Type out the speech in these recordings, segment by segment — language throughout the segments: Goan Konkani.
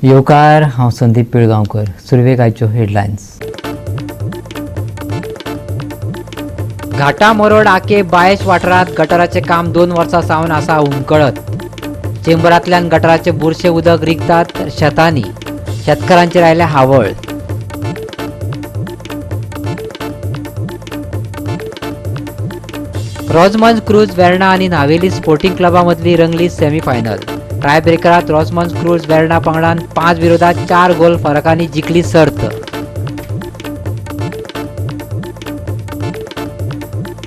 येवकार, हांव संदीप पिळगांवकर. सुरवेक आयच्यो हेडलायन्स. घाटा मोरोड आके बायश वाठारांत गटाराचें काम 2 वर्सां सावन आसा हुमकळत. चेंबरांतल्यान गटाराचे बुरशे उदक रिगतात शेतांनी. शेतकारांचेर आयल्या हावळ. रोजमंज क्रूज वेर्णा आनी नावेली स्पोर्टिंग क्लबा मदली रंगली सेमीफायनल. टायब्रेकरात रोजमंज क्रूज वेर्णा पंगडान 5 विरोधात 4 गोल फरकांनी जिखली सर्त.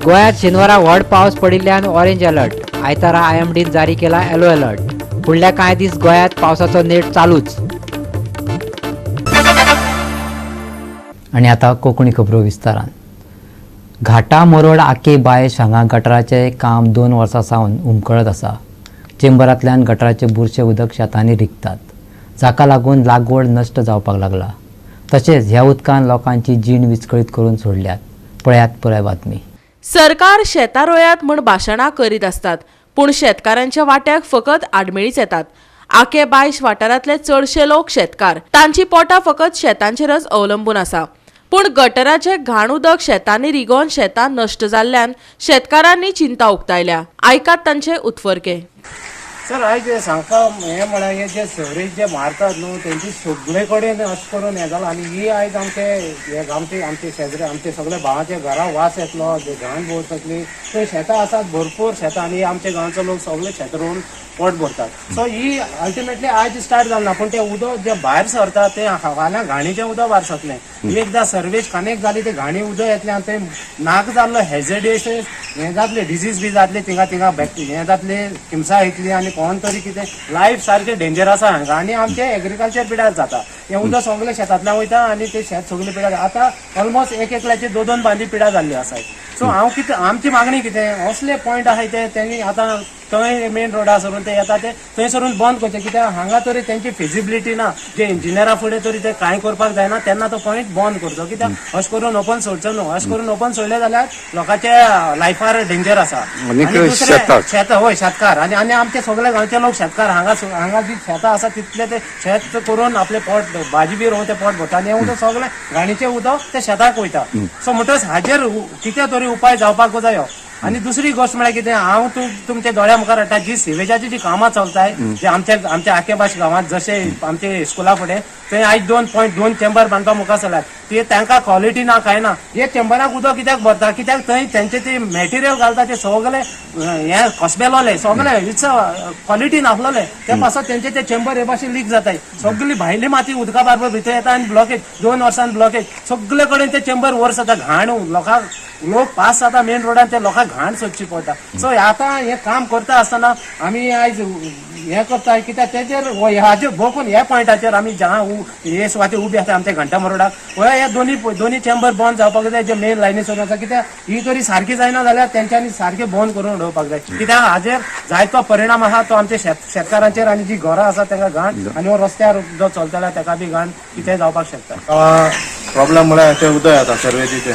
गोंयांत शेनवारा व्हड पावस पडिल्ल्यान ऑरेंज अलर्ट. आयतारा आयएमडीन जारी केला येलो अलर्ट. फुडल्या कांय दीस गोंयांत पावसाचो नेट चालूच. आनी आतां कोंकणी खबरो विस्तारान. घाटा मोरोड आके बायश हांगा गटाराचें काम 2 वर्सां सावन हुमकळत आसा. चेंबरांतल्यान गटाराचें बुरशें उदक शेतांनी रिगतात, जाका लागून लागवड नश्ट जावपाक लागला. तशेंच ह्या उदकान लोकांची जीण विस्कळीत करून सोडल्यात. पळयात पुराय बातमी. सरकार शेतां रोयात म्हूण भाशणां करीत आसतात, पूण शेतकारांच्या वाट्याक फकत आडमेळीच येतात. आके बायश वाठारांतले चडशे लोक शेतकार. तांची पोटां फकत शेतांचेरच अवलंबून आसा. पूण गटराचें घाण उदक शेतांनी रिगोवन शेतां नश्ट जाल्ल्यान शेतकारांनी चिंता उक्तायल्या. आयकात तांचे उत्फर्के. सर, आयज हें सांगपा हें म्हळ्यार हे जे सिवरेज जे मारतात न्हू, तेंची सगळे कडेन अशें करून हें जालां. आनी ही आयज आमचे हे आमचे आमचे शेजरे आमचे सगळे भावाच्या घरा वास येतलो, जे घाण भोंवतली. थंय शेतां आसात, भरपूर शेतां, आनी आमच्या गांवचो लोक सगळे शेत रोवन पोट भरतात. सो ही अल्टिमेटली आयज स्टार्ट जालें ना, पूण तें उदक जें भायर सरता तें फाल्यां घाणीचें उदक भायर सरतलें. एकदां सर्वेज कनेक्ट जाली ते घाणी उदक येतलें आनी तें नाक जाल्लो हेजेडियस हें जातलें, डिजीज बी जातली थिंगा थिंगा, हें जातलें, किमसां येतली आनी कोण तरी कितें लायफ सारकें डेंजर आसा हांगा. आनी आमचें एग्रीकल्चर पिड्यार जाता. हें उदक सगळें शेतांतल्यान वयता आनी तें शेत सगळें पिड्यार. आतां ऑलमोस्ट एक एकल्याची 2-2 बांदी पिड्यार जाल्ली आसा. सो हांव कितें, आमची मागणी कितें, असले पॉयंट आहाय ते तेणी आतां थंय मेन रोडा सरून ते येता ते थंय सरून बंद करचे. कित्याक हांगा तरी तेंची फिजिबिलिटी ना, जे इंजिनियरा फुडें तरी ते कांय करपाक जायना, तेन्ना तो पॉयंट बंद करचो. कित्याक अशें करून ओपन सोडचो न्हू. अशें करून ओपन सोडले जाल्यार लोकांचे लायफार डेंजर आसा. आनी दुसरें शेताक. शेत, हय, शेतकार. आनी आनी आमचे सगळे गांवचे लोक शेतकार. हांगा हांगा जी शेतां आसा तितले ते शेत करून आपले पोट, भाजी बी रोवन ते पोट भरता. आनी हें उदक सगळें घाणीचें उदक ते शेताक वयता. सो म्हणटकच हाजेर कितें तरी उपाय जावपाक जायो. आनी दुसरी गोश्ट म्हळ्यार कितें, हांव तुमच्या दोळ्या मुखार हाडटा, जी सिवेजाची जी कामां चलताय, जे आमच्या आमच्या आकेबाश गांवांत, जशे आमचे स्कुला फुडें थंय आयज 2.2 चेंबर बांदपा मुखार सरल्यात, ते तांकां क्वॉलिटी ना, कांय ना. हे चेंबराक उदक कित्याक भरता? कित्याक थंय तेंचे ते मटेरियल घालता ते सगळे हे कसबेलोले, सगळे it's quality नासलोले. ते पासत तेंचे ते चेंबर हे भाशेन लीक जाताय. सगळी भायली माती उदका बरोबर भितर येता आनी ब्लॉकेज, 2 वर्सान ब्लॉकेज. सगळे कडेन ते चेंबर वर्स जाता. घाण लोकांक, लोक पास जाता मेन रोडान, ते लोकांक घाण सोदची पडटा. सो आतां हें काम करता आसतना आमी आयज हें करता, कित्याक तेजेर हाजेर बघून ह्या पॉयंटाचेर आमी ज्या हे सुवातेर उबी आसा आमच्या घंटा मरोडाक, हे दोनी दोनी चेंबर बंद जावपाक जाय, जे मेन लायनी सोडून आसा. कित्याक ही तरी सारकी जायना जाल्यार तेंच्यांनी सारकें बंद करून उडोवपाक जाय. कित्याक हाजेर जायतो परिणाम आहा तो आमच्या शेतकारांचेर आनी जी घरां आसा तांकां घाण, आनी हो रस्त्यार जो चलतला ताका बी घाण कितें जावपाक शकता. प्रॉब्लेम म्हळ्यार ते उदक येता सर्वेजीचे,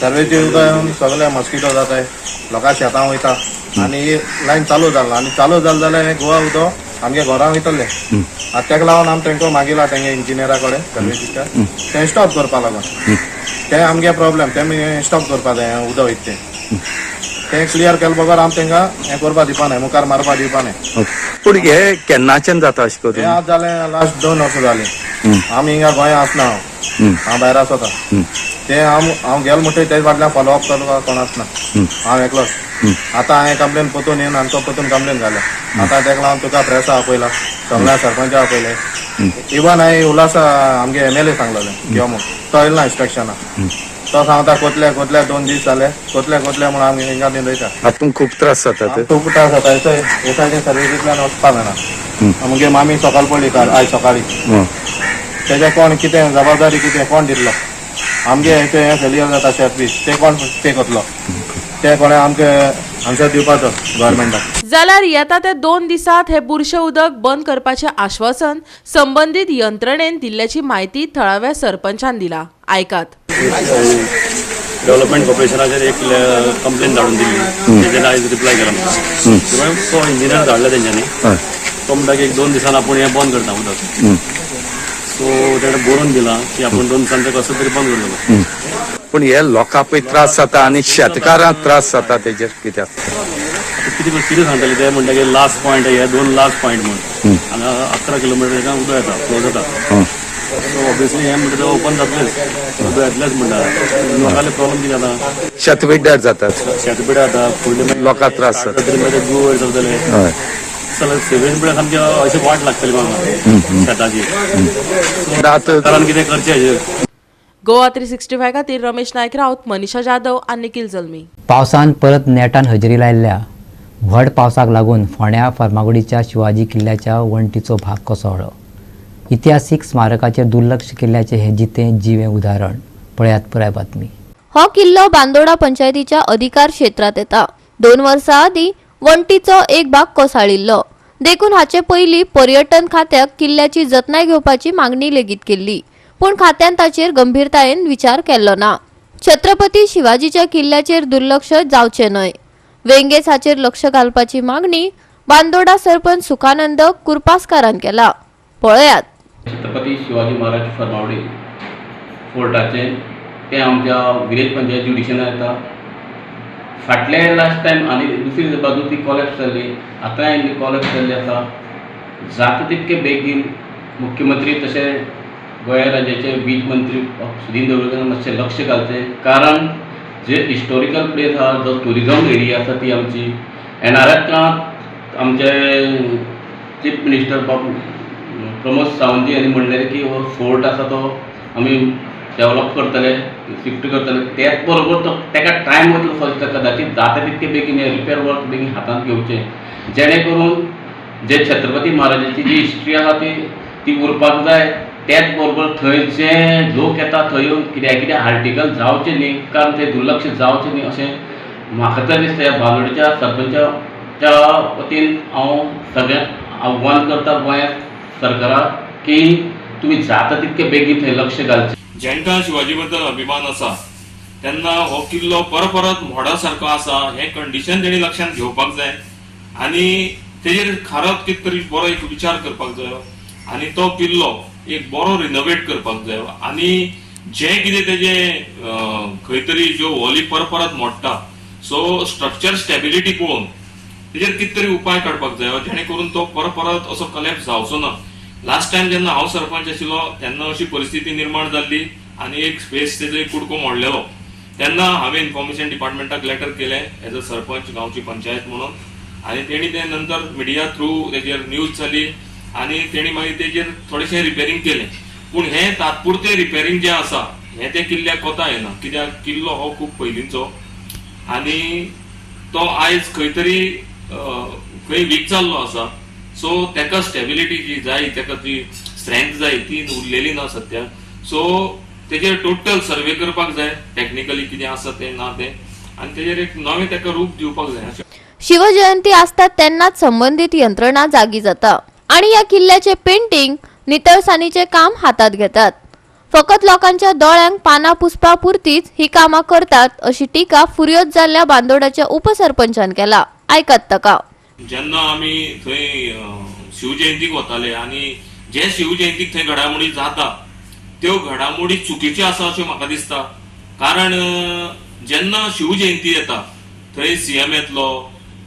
सर्वेजी उदक येवन सगळे मस्किटो जाताय, लोकां शेतां वयता आनी ही लायन चालू जाला. आनी चालू जालें जाल्यार हें गोवा उदक आमगे घरां वयतलें. आतां तेका लागून आमी तेंकां मागिला तेंगे इंजिनियरा कडेन सर्वेजीच्या, तें स्टॉप करपा लागून. तें आमगे प्रॉब्लेम, तें स्टॉप करपा जाय. हें उदक वयता तें तें क्लियर केले बगर आमी तेंकां हें करपा दिवपा नाय, मुखार मारपा दिवपा नाय. पूण हे केन्नाच्यान जाता अशें हें करून? आतां जालें, लास्ट 2 वर्सां जालीं. आमी हिंगा गोंया आसना, हांव हांव भायर आसता. ते हांव हांव गेलो म्हणटकीर तेज फाटल्यान फॉलोअप करपाक कोण आसना, हांव एकलोच. आतां हांवें कंप्लेन परतून येवन आनी तो परतून कंप्लेन घाल्या. आतां तेका लागून तुका प्रेसा आपयला, सगळ्या सरपंचा आपयले. इवन हांवें उल्हासा आमगे एमएलए सांगलेलें यो म्हूण, तो येयलो ना इन्स्पेक्शनाक. तो सांगता कोतले कोतले, 2 दीस जाले, कोतले कोतले म्हूण आमी हिंगा वयता. आतां तुमकां खूब त्रास जातात. खूब त्रास जाता. हे सायडीन सर्विसींतल्यान वचपाक जायना. मुगे मामी सकाळ पडली काल, आयज सकाळी. तेजे कोण कितें जबाबदारी कितें कोण दितलो? आमगे हें फेलियर जाता शेत बी, ते कोण पे करतलो? ते कोणें आमकां आन्सर दिवपाचो गव्हर्मेंटाक. जाल्यार येता त्या 2 दिसांत हे बुरशें उदक बंद करपाचें आश्वासन संबंदीत यंत्रणेन दिल्ल्याची म्हायती थळाव्या सरपंचान दिला. आयकात. डेव्हलपमेंट कॉर्पोरेशनाचेर एक कंप्लेन धाडून दिल्ली, तेजेर आयज रिप्लाय केला. तो इंजिनियर धाडला तेंच्यांनी. तो तो म्हणटा की एक 2 दिसान आपूण हें बंद करता उदक. सो तेणें बरोवन दिलां की आपूण 2 दिसान तें कसो तरी बंद करतलो. पूण हे लोकांक पळय त्रास जाता आनी शेतकारांक त्रास जाता, तेजेर कितें आसा? आतां कितें कितें सांगतले ते म्हणटा की लास्ट पॉयंट हे 2 लास्ट पॉयंट म्हूण हांगा 11 किलोमिटर हांगा उदक येता, फ्लो जाता. सो ऑब्वियसली हें म्हणटा तें ओपन जातलेंच, उदक येतलेंच म्हणटा. लोकांले प्रॉब्लम कितें जाता? शेतविड्यार जातात. शेत पिड्यार जाता फुडले मागीर. लोकांक त्रास जाता. जातले मागीर, गोवर वयर सरतले. हय. जाल्यार सिवेज म्हळ्यार सामकी अशी वाट लागतली म्हाका शेताची. आतां कारण कितें करचें हेजेर. गोवा 365 खातीर रमेश नायक राऊत, मनीषा जाधव आनी निखिल जल्मी. पावसान परत नेटान हजेरी लायिल्ल्या व्हड पावसाक लागून फोंड्या फर्मागुडीच्या शिवाजी किल्ल्याच्या वण्टीचो भाग कोसळ्ळो. इतिहासीक स्मारकाचेर दुर्लक्ष केल्ल्याचें हें जितें जिवें उदाहरण. पळयात पुराय बातमी. हो किल्लो बांदोडा पंचायतीच्या अधिकार क्षेत्रात येता. 2 वर्सां आदीं वण्टीचो एक भाग कोसळिल्लो, देखून हाचे पयलीं पर्यटन खात्याक किल्ल्याची जतनाय घेवपाची मागणी लेगीत केल्ली, पूण खात्यान ताचेर गंभीरतायेन विचार केल्लो ना. छत्रपती शिवाजीच्या किल्ल्याचेर दुर्लक्ष जावचें न्हय, वेंगेच हाचेर लक्ष घालपाची मागणी बांदोडा सरपंच सुखानंद कुर्पासकारान केला. पळयात. छत्रपती शिवाजी महाराज फर्मावडी फोर्टाचें तें आमच्या विलेज पंचायत ज्युडिशनात येता. फाटले लास्ट टायम आनी दुसरी बाजू ती कॉलेप्स जाल्ली, आतांय कॉलेप्स जाल्ली आसा. जाता तितके बेगीन मुख्यमंत्री तशें गोंय राज्याचे वीज मंत्री सुदीन ढवळीकर मातशें लक्ष घालचें, कारण जे हिस्टोरिकल प्लेस आहा, जो ट्युरिजम एरिया आसा ती आमची एनआरएकांत आमचे चीफ मिनिस्टर बाब प्रमोद सावंतजी हांणी म्हणलेलें की हो फोर्ट आसा तो आमी डेवलप करतले, शिफ्ट करतले. त्याच बरोबर तो ताका टायम वयतलो फर्स्ट, कदाचित जाता तितके बेगीन हें रिपेर वर्क बेगीन हातांत घेवचें, जेणे करून जे छत्रपती महाराजाची जी हिस्ट्री आहा ती ती उरपाक जाय. त्याच बरोबर थंय जे लोक येता थंय येवन कित्याक कितें आर्टिकल जावचें न्ही, कारण थंय दुर्लक्ष जावचें न्ही अशें म्हाका तरी दिसता. ह्या बांदोडच्या सरपंचाच्या वतीन हांव सगळ्यांक आव्हान करता गोंया सरकाराक की तुमी जाता तितके बेगीन थंय लक्ष घालचें. जेंका शिवाजी बद्दल अभिमान आसा तेन्ना हो किल्लो परत मोडा सारको आसा हें कंडिशन तेणी लक्षांत घेवपाक जाय आनी तेजेर खारत कितें तरी बरो एक विचार करपाक जायो आनी तो किल्लो एक बरो रिनोवेट करपाक जायो आनी जें कितें तेजें खंय तरी ज्यो वॉली परत परत मोडटा, सो स्ट्रक्चर स्टेबिलिटी पळोवन तेजेर कितें तरी उपाय काडपाक जायो, जेणे करून तो परत परत असो कलॅप्स जावचो ना. लास्ट टायम जेन्ना हांव सरपंच आशिल्लो तेन्ना अशी परिस्थिती निर्माण जाल्ली आनी एक स्पेस तेजो एक कुडको मोडलेलो. तेन्ना हांवें इन्फॉर्मेशन डिपार्टमेंटाक लेटर केलें एज अ सरपंच, गांवची पंचायत म्हणून, आनी तेणी ते नंतर मिडिया थ्रू तेजेर न्यूज जाली आनी तेणी मागीर तेजेर थोडेशें रिपेरींग केलें. पूण हें तात्पुरतें रिपेरींग जें आसा हें तें किल्ल्याक कोता येना, कित्याक किल्लो हो खूब पयलींचो आनी तो आयज खंय तरी खंय वीक जाल्लो आसा. सो ताका स्टेबिलिटी जी जाय, ताका जी स्ट्रेंथ जाय ती उरलेली ना सद्याक. सो तेजेर टोटल सर्वे करपाक जाय, टॅक्निकली कितें आसा तें ना तें, आनी तेजेर एक नवें ताका रूप दिवपाक जाय अशें. शिवजयंती आसता तेन्नाच संबंदीत यंत्रणा जागी जाता आणि ह्या किल्ल्याचे पेंटिंग, नितळसाणीचे काम हातात घेतात. फकत लोकांच्या दोळ्यांक पानां पुसपा पुरतीच ही कामां करतात अशी टिका फुर्योज जाल्ल्या बांदोड्याच्या उपसरपंचान केला. आयकात ताका. जेन्ना आमी थंय शिवजयंतीक वताले आनी जे शिवजयंतीक थंय घडामोडी जाता त्यो घडामोडी चुकीच्यो आसा अशें म्हाका दिसता, कारण जेन्ना शिवजयंती येता थंय सीएम येतलो,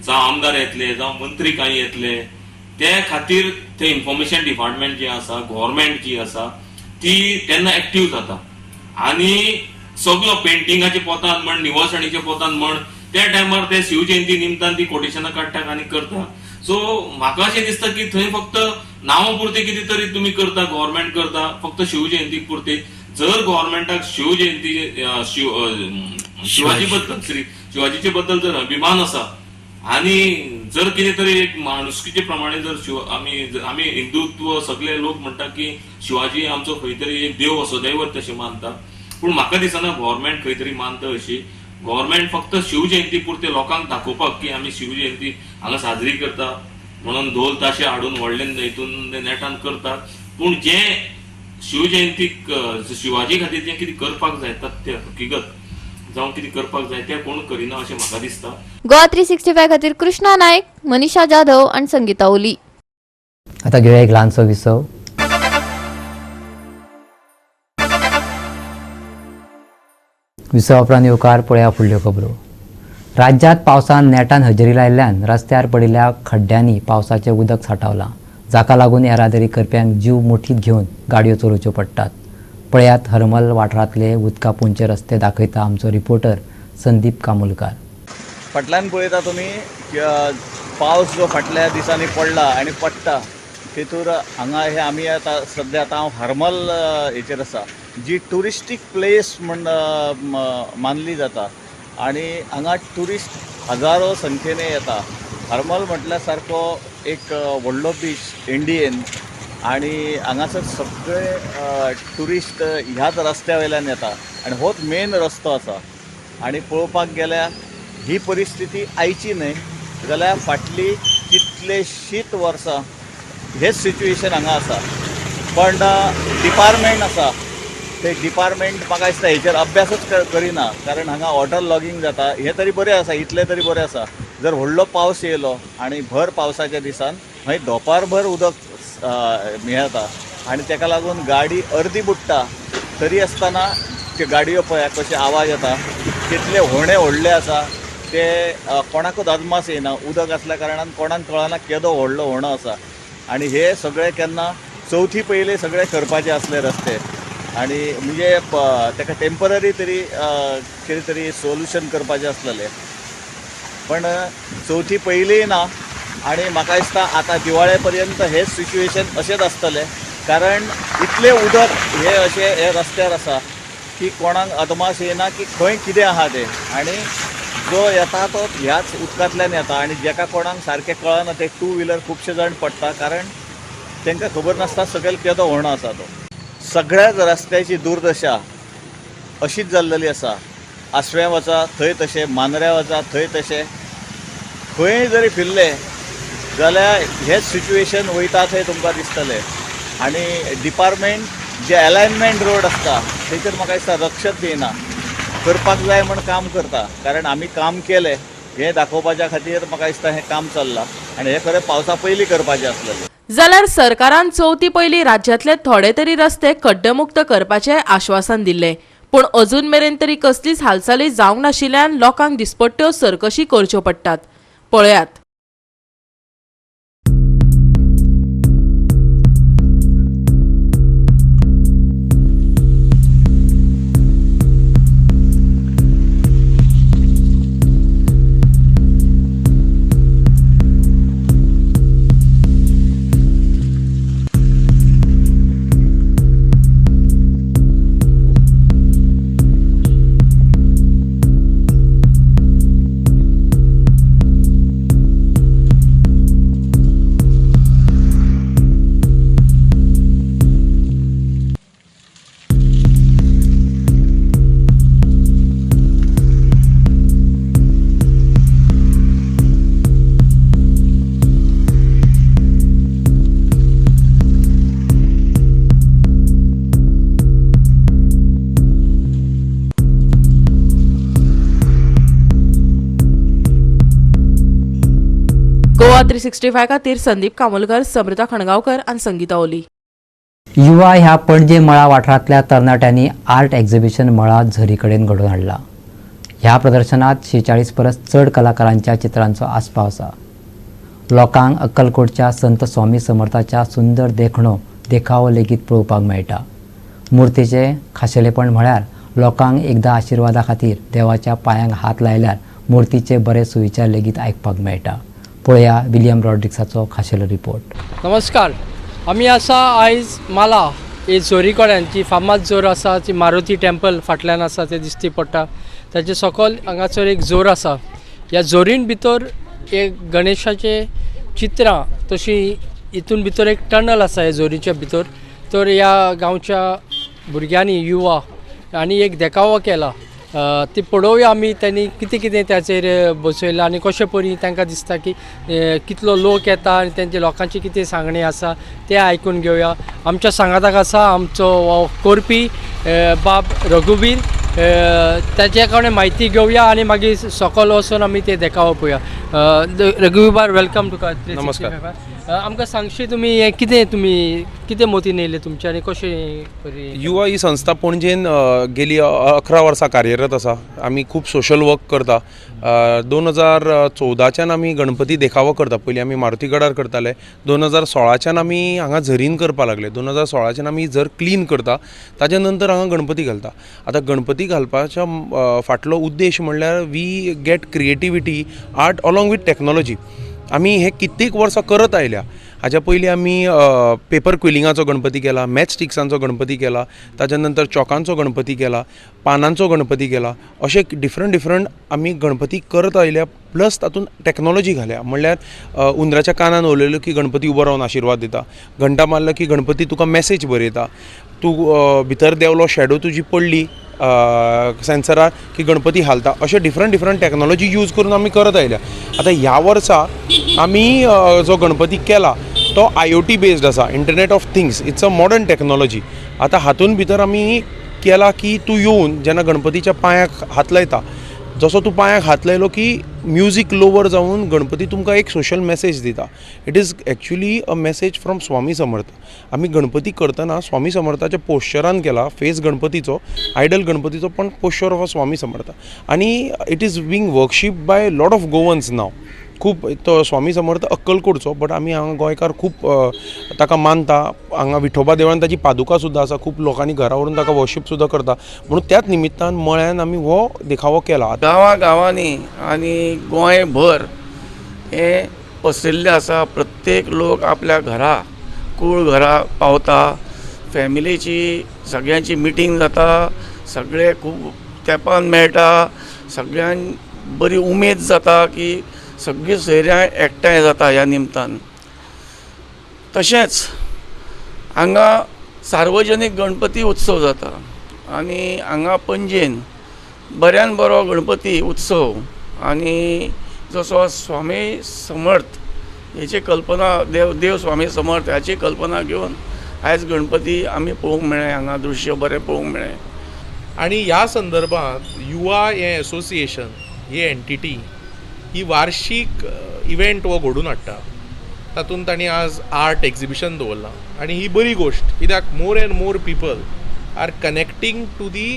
जावं आमदार येतले, जावं मंत्री कांय येतले, ते खातीर थंय इन्फॉर्मेशन डिपार्टमेंट जी आसा, गव्हर्मेंट जी आसा ती तेन्ना एक्टीव जाता आनी सगलो पेंटिंगाचे पोतान म्हण, निवळसाणीच्या पोतान म्हण, त्या टायमार ते शिवजयंती निमतान ती कोटेशनां काडटात आनी करता. सो म्हाका अशें दिसता की थंय फक्त नांवा पुरते कितें तरी तुमी करता, गव्हर्मेंट करता फक्त शिवजयंती पुरते. जर गव्हर्मेंटाक शिवजयंती शिवाजी बद्दल, श्री शिवाजीचे बद्दल जर अभिमान आसा आनी जर कितें तरी एक माणुसकीचे प्रमाणे जर शिव आमी आमी हिंदुत्व सगळे लोक म्हणटा की शिवाजी आमचो खंय तरी एक देव असो, दैवत तशें मानता, पूण म्हाका दिसना गव्हर्मेंट खंय तरी मानता अशी. गव्हर्मेंट फक्त शिवजयंती पुरते लोकांक दाखोवपाक की आमी शिवजयंती हांगा साजरी करता म्हणून ढोल ताशे हाडून व्हडले हितून ते नेटान करतात, पूण जे शिवजयंतीक शिवाजी खातीर जें कितें करपाक जाय, तथ्य हकीकत जावं कितें करपाक जाय तें कोण करिना अशें म्हाका दिसता. गोवा 365 खातीर कृष्णा नायक, मनीषा जाधव आणि संगीता ओली. आतां घेवया एक ल्हानसो विसव. विसवा उपरांत येवकार पळया फुडल्यो खबरो. राज्यांत पावसान नेटान हजेरी लायिल्ल्यान रस्त्यार पडिल्ल्या खड्ड्यांनी पावसाचें उदक सांठावलां, जाका लागून येरादारी करप्यांक जीव मुठींत घेवन गाडयो चलोवच्यो पडटात. पळयात हरमल वाठारांतले उदका पुंचे रस्ते दाखयता आमचो रिपोर्टर संदीप कामुलकार. फाटल्यान पळयता तुमी पावस जो फाटल्या दिसांनी पडला आनी पडटा तेतूर हांगा हे आमी आतां सद्या आतां हांव हरमल हेचेर आसा, जी ट्युरिस्टीक प्लेस म्हण मानली जाता आनी हांगा ट्युरिस्ट हजारो संख्येने येता. हरमल म्हटल्यार सारको एक व्हडलो बीच इंडियन आनी हांगासर सगळे ट्युरिस्ट ह्याच रस्त्या वयल्यान येता आनी होच मेन रस्तो आसा. आनी पळोवपाक गेल्यार ही परिस्थिती आयची न्हय जाल्यार फाटली कितलेशींच वर्सां हेच सिच्युएशन हांगा आसा. पण डिपार्टमेंट आसा ते डिपार्टमेंट म्हाका दिसता हेचेर अभ्यासूच करिना, कारण हांगा वॉटर लॉगींग जाता. हें तरी बरें आसा, इतलें तरी बरें आसा. जर व्हडलो पावस येयलो आनी भर पावसाच्या दिसान मागीर धोंपारभर उदक हें जाता आनी तेका लागून गाडी अर्दी बुडटा. तरी आसतना त्यो गाडयो पळया कशे आवाज येता, कितले होणे व्हडले आसा ते कोणाकूच अदमास येना. उदक आसल्या कारणान कोणाक कळना केदो व्हडलो होणो आसा. आनी हे सगळे केन्ना चवथी पयलीं सगळे करपाचे आसले रस्ते आनी म्हणजे ताका टेंपररी तरी कितें तरी सोल्युशन करपाचें आसलेलें, पण चवथी पयलीं ना. आनी म्हाका दिसता आतां दिवाळे पर्यंत हें सिच्युएशन अशेंच आसतलें, कारण इतलें उदक हे अशें हे रस्त्यार आसा की कोणाक अदमास येना की खंय कितें आहा तें. आनी जो येता तो ह्याच उदकांतल्यान येता आनी जेका कोणाक सारकें कळना ते टू व्हिलर खुबशे जाण पडटा, कारण तांकां खबर नासता सकयल केदो होणो आसा तो. सगळ्याच रस्त्याची दुर्दशा अशीच जाल्लेली आसा. आसव्यां वचा थंय तशें, मांद्र्यां वचा थंय तशें, खंय जरी फिरले जाल्यार हेच सिच्युएशन वयता थंय तुमकां दिसतलें. आनी डिपार्टमेंट जे एलायनमेंट रोड आसता तेचेर म्हाका दिसता लक्षच दिना, करपाक जाय म्हण काम करता, कारण आमी काम केलें हें दाखोवपाच्या खातीर म्हाका दिसता हें काम चल्लां आनी हें खरें पावसा पयलीं करपाचें आसलेलें. जाल्यार सरकारान चवथी पयलीं राज्यांतले थोडे तरी रस्ते खड्डेमुक्त करपाचें आश्वासन दिल्लें, पूण अजून मेरेन तरी कसलीच हालचाली जावंक नाशिल्ल्यान लोकांक दिसपट्ट्यो सरकशी करच्यो पडटात. पळयात. गोवा 365 खातीर संदीप कामोलकर, समृता खणगांवकर आनी संगीता ओली. युवा ह्या पणजे मळा वाठारांतल्या तरणाट्यांनी आर्ट एक्झिबिशन मळा झरी कडेन घडोवन हाडला. ह्या प्रदर्शनात 46 परस चड कलाकारांच्या चित्रांचो आस्पाव आसा. लोकांक अक्कलकोटच्या संत स्वामी समर्थाच्या सुंदर देखणो देखावो लेगीत पळोवपाक मेळटा. मुर्तीचें खाशेलेपण म्हळ्यार लोकांक एकदां आशिर्वादा खातीर देवाच्या पांयांक हात लायल्यार मुर्तीचे बरे सुविचार लेगीत आयकपाक मेळटा. पळया विलियम रॉड्रिक्साचो खाशेलो रिपोर्ट. नमस्कार, आमी आसा आयज माला ही झोरी कडेन जी फामाद जोर आसा, ती मारुती टेम्पल फाटल्यान आसा ते दिश्टी पडटा. ताचे सकयल हांगासर एक जोर आसा. ह्या जोरीन भितर एक गणेशाचे चित्रां तशी हितून भितर एक टनल आसा ह्या जोरीच्या भितर. तर ह्या गांवच्या भुरग्यांनी युवा आनी एक देखावो केला, ती पळोवया आमी त्यांनी कितें कितें ताचेर बसयलां आनी कशें परी तांकां दिसता की कितलो लोक येता आनी तेंचे लोकांची कितें सांगणें आसा तें आयकून घेवया. आमच्या सांगाताक आसा आमचो करपी बाब रघुवीर, ताचे कडेन म्हायती घेवया आनी मागीर सकयल वचून आमी ते देखावो पळोवया. रघुवीर बाब, welcome तुका. नमस्कार. आमकां सांगशी तुमी हें कितें, तुमी कितें मतीन येयलें तुमचें आनी कशें? युवा ही संस्था पणजेन गेली 11 वर्सां कार्यरत आसा. आमी खूब सोशल वर्क करता. 2014च्यान आमी गणपती देखावो करता. पयलीं आमी मारुतीगडार करताले. 2016च्यान आमी हांगा झरीन करपाक लागले. 2016च्यान आमी झर क्लीन करता. ताच्या नंतर हांगा गणपती घालता. आतां गणपती घालपाच्या फाटलो उद्देश म्हणल्यार we get creativity, art along with technology. आमी हे कित्येक वर्सां करत आयल्या. हाज्या पयलीं आमी पेपर क्विलिंगाचो गणपती केला, मॅच स्टिक्सांचो गणपती केला, ताच्या नंतर चॉकांचो गणपती केला, पानांचो गणपती केला. अशे डिफरंट डिफरंट आमी गणपती करत आयल्या. प्लस तातूंत टॅक्नोलॉजी घाल्या. म्हणल्यार उंदराच्या कानान उलयलो की गणपती उबो रावन आशिर्वाद दिता, घंटा मारलो की गणपती तुका मॅसेज बरयता, तूं भितर देंवलो शॅडो तुजी पडली सेन्सरार की गणपती हालता. अशे डिफरंट डिफरंट टॅक्नोलॉजी यूज करून आमी करत आयल्या. आतां ह्या वर्सा आमी जो गणपती केला तो IoT based आसा, internet of things. It's a modern technology. आतां हातून भितर आमी केला की तूं येवन जेन्ना गणपतीच्या पांयाक हात लायता, जसो तूं पांयाक हात लायलो की म्युजीक लोवर जावन गणपती तुमकां एक सोशल मॅसेज दिता. It is actually a message from Swami Samarth. आमी गणपती करतना स्वामी समर्थाच्या पोश्चरान केला, फेस गणपतीचो, आयडल गणपतीचो, पण posture of a Swami Samarth. आनी it is being worship by lot of Goans now. खूब तो स्वामी समर्थ अक्कलकोटचो, बट आमी हांगा गोंयकार खूब ताका मानता. हांगा विठोबा देवळान ताची पादुका सुद्दां आसा. खूब लोकांनी घरा व्हरून ताका वर्शीप सुद्दां करता. म्हणून त्याच निमित्तान मळ्यान आमी हो देखावो केला. गांवा गांवांनी आनी गोंयभर हें पसरिल्लें आसा. प्रत्येक लोक आपल्या घरा, कूळ घरा पावता, फॅमिलीची सगळ्यांची मिटींग जाता, सगळे खूब तेंपान मेळटा, सगळ्यांक बरी उमेद जाता की सगळीं सोयऱ्यां एकठांय जाता ह्या निमतान. तशेंच हांगा सार्वजनीक गणपती उत्सव जाता आनी हांगा पणजेन बऱ्यान बरो गणपती उत्सव आनी जसो स्वामी समर्थ हेची कल्पना, देव देव स्वामी समर्थ हाची कल्पना घेवन आयज गणपती आमी पळोवंक मेळ्ळें, हांगा दृश्य बरें पळोवंक मेळ्ळें. आनी ह्या संदर्भात युवा हें एसोसिएशन, ही एंटिटी ही वार्षीक इव्हेंट हो घडोवन हाडटा. तातूंत तांणी आज आर्ट एक्जिबिशन दवरलां आनी ही बरी गोश्ट, कित्याक more and more people are connecting to the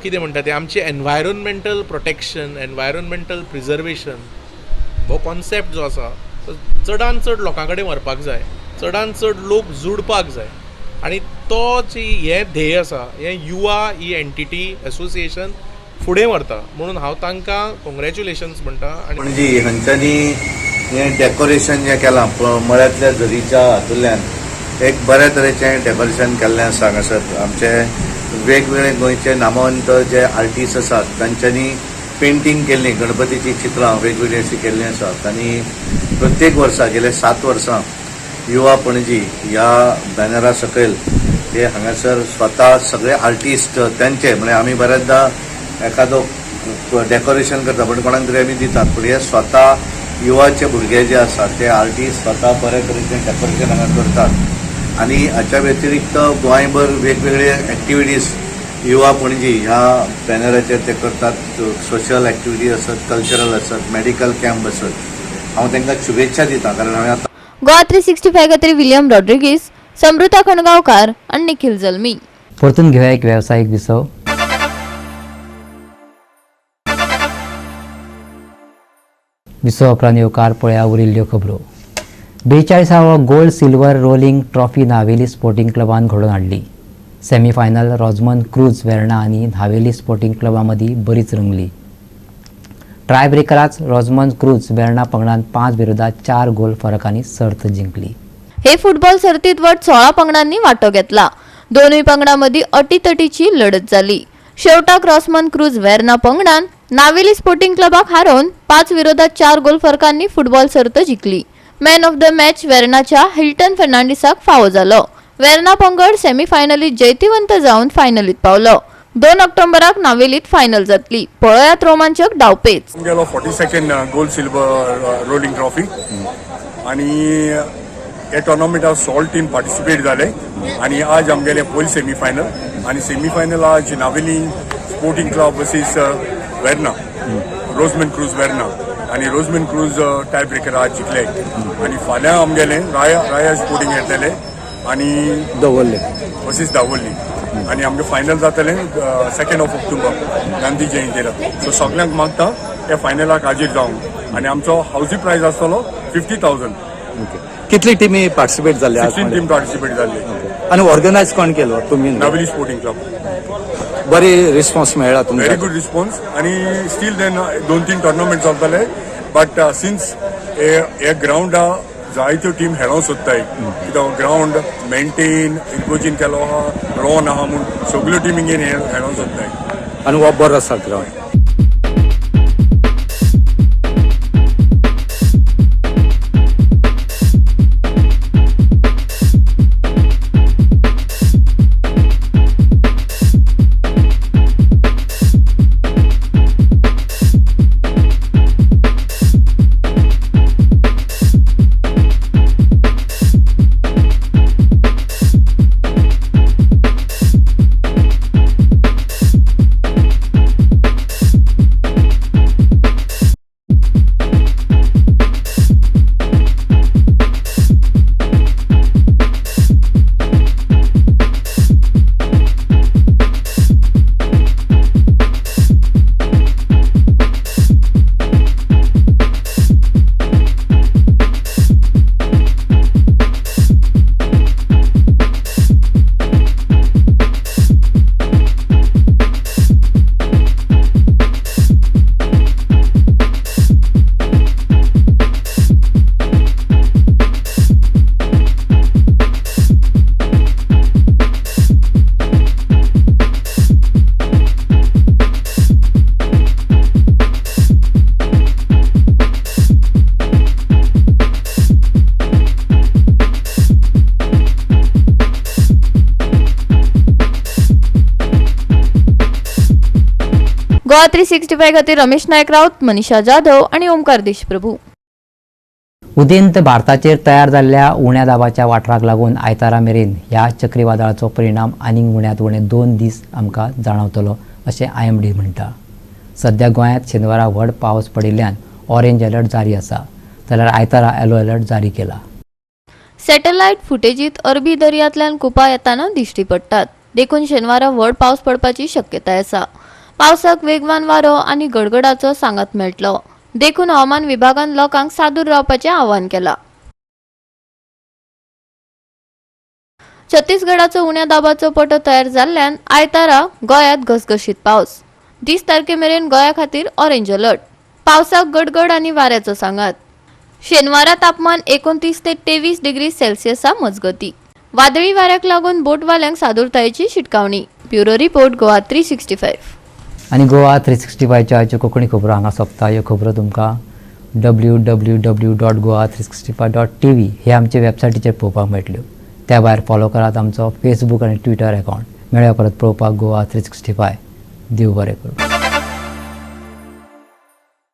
कितें म्हणटा तें आमचें एनवायरोमेंटल प्रोटेक्शन, एनवायरोमेंटल प्रिजर्वेशन हो कॉन्सेप्ट जो आसा तो चडान चड लोकां कडेन व्हरपाक जाय, चडान चड लोक जुडपाक जाय. आनी तो जी हें ध्येय आसा हें युवा ही एंटिटी एसोसिएशन फुडें व्हरता. म्हणून हांव तांकां कॉंग्रेच्युलेशन्स म्हणटा. आनी पणजी हांच्यांनी हें डेकोरेशन जें केलां मळ्यांतल्या झरीच्या हातूंतल्यान एक बऱ्या तरेचें डेकोरेशन केल्लें आसा. हांगासर आमचे वेगवेगळे गोंयचे नामवंत जे आर्टिस्ट आसात तांच्यांनी पेंटींग केल्लीं गणपतीचीं चित्रां वेगवेगळीं अशीं केल्लीं आसात. आनी प्रत्येक वर्सा गेले 7 वर्सां युवा पणजी ह्या बॅनरा सकयल हे हांगासर स्वता सगळे आर्टिस्ट त्यांचे, म्हणजे आमी बऱ्याचदा एखादो डेकोरेशन करता पण कोणाक तरी आमी दितात, पूण हे स्वता युवाचे भुरगे जे आसात ते आर्टिस्ट स्वता बऱ्या तरेचें डेकोरेशन हांगा करतात. आनी हाच्या व्यतिरिक्त गोंयभर वेगवेगळे एक्टिविटीज युवा पणजी ह्या बॅनराचेर ते करतात. सोशल एक्टिविटीज आसत, कल्चरल आसत, मेडिकल कॅम्प आसत. हांव तांकां शुभेच्छा दिता कारण हांवें आतां गोवा 365 खातीर विलियम रॉड्रिगीस, समृता खणगांवकार आनी निखिल जल्मी. परतून घेवया एक वेवसायीक विसव. विसव उपरांत येवकार पळया उरिल्ल्यो खबरो. 42वो gold silver rolling trophy Navelim sporting क्लबान घडोवन हाडली. सेमीफायनल रॉजमन क्रूज वेर्णा आनी नावेली स्पोर्टिंग क्लबा मदीं बरीच रंगली. ट्राय ब्रेकराच रॉजमन क्रूज वेर्णा पंगडान 5-4 गोल फरकांनी सर्त जिंकली. हे फुटबॉल सर्तीत वट 16 पंगडांनी वांटो घेतला. दोनूय पंगडां मदीं अटीतटीची लढत जाली. शेवटाक रॉसमन क्रूज वेर्ना पंगडान नावेली स्पोर्टिंग क्लबाक हारोवन 5-4 गोल फरकांनी फुटबॉल सर्त जिखली. मॅन ऑफ the match वेर्नाच्या हिल्टन फर्नांडीसाक फावो जालो. वेर्ना पंगड सेमीफायनलीत जैतिवंत जावन फायनलीत पावलो. 2 ऑक्टोबराक नावेलीत फायनल जातली. पळयात रोमांचक डावपेच. गेलो 42nd gold silver rolling trophy आनी हे टोर्नामेंटात 16 टीम पार्टिसिपेट जाले आनी आज आमगेले पयले सेमीफायनल आनी सेमीफायनल आज Navelim sporting club versus Verna, Rosamond Cruz Verna. आनी रोजमेन क्रूज टाय ब्रेकर आज जिखले आनी फाल्यां आमगेले राया राया स्पोर्टींग येतले आनी दवरले वर्सीस दावोरली आनी आमगे फायनल जातलें 2 ऑक्टोबर गांधी जयंतीला. सो सगल्यांक मागता त्या फायनलाक हाजीर जावंक आनी आमचो हावजी प्रायज आसतलो 50,000. कितली टिमी पार्टिसिपेट जाल्ले? 16 टीम पार्टिसिपेट जाल्ली. आनी ऑर्गनायज कोण केलो तुमी? Navelim sporting club. बरी रिस्पॉन्स मेळ्ळा तुमकां? व्हेरी गुड रिस्पॉन्स आनी स्टील then 2-3 tournament चलताले बट सिन्स हे ग्रावंडा जायत्यो टीम खेळोंक सोदताय कित्याक ग्रावंड मेंटेन इगोजीन केलो आहा लॉन आहा म्हूण सगल्यो टिमींगेन खेळोंक सोदताय. आनी हो बरो आसा ग्रावंड. गोवा 365 खातीर रमेश नायक राऊत, मनीषा जाधव आणि ओमकार देशप्रभू. उदेंत भारताचेर तयार जाल्ल्या उण्या दाबाच्या वाठाराक लागून आयतारा मेरेन ह्या चक्रीवादळाचो परिणाम आनीक उण्यांत उणे 2 दीस आमकां जाणवतलो अशें IMD म्हणटा. सध्या गोंयांत शेनवारा व्हड पावस पडिल्ल्यान ऑरेंज अलर्ट जारी आसा, जाल्यार आयतारा येलो अलर्ट जारी केला. सॅटेलायट फुटेजीत अरबी दर्यांतल्यान कुपां येताना दिश्टी पडटात, देखून शेनवारा व्हड पावस पडपाची शक्यताय आसा. पावसाक वेगवान वारो आनी गडगडाचो सांगात मेळटलो, देखून हवामान विभागान लोकांक सादूर रावपाचें आवाहन केलां. छत्तीसगडाचो उण्या दाबाचो पटो तयार जाल्ल्यान आयतारा गोंयांत घसघशीत पावस. 30 तारखे मेरेन गोंया खातीर ऑरेंज अलर्ट. पावसाक गडगड आनी वाऱ्याचो सांगात. शेनवारा तापमान 29 ते 23 डिग्री सेल्सियसा मजगती. वादळी वाऱ्याक लागून बोटवाल्यांक सादूरतायेची शिटकावणी. Bureau report, Goa 365. आनी गोवा 365च्यो आयच्यो कोंकणी खबरो हांगा सोंपता. ह्यो खबरो तुमकां www.goa365.tv हे आमचे वेबसायटीचेर पळोवपाक मेळटल्यो. त्या भायर फॉलो करात आमचो फेसबूक आनी ट्विटर अकावंट. मेळया परत पळोवपाक गोवा 365. देव बरें करूं.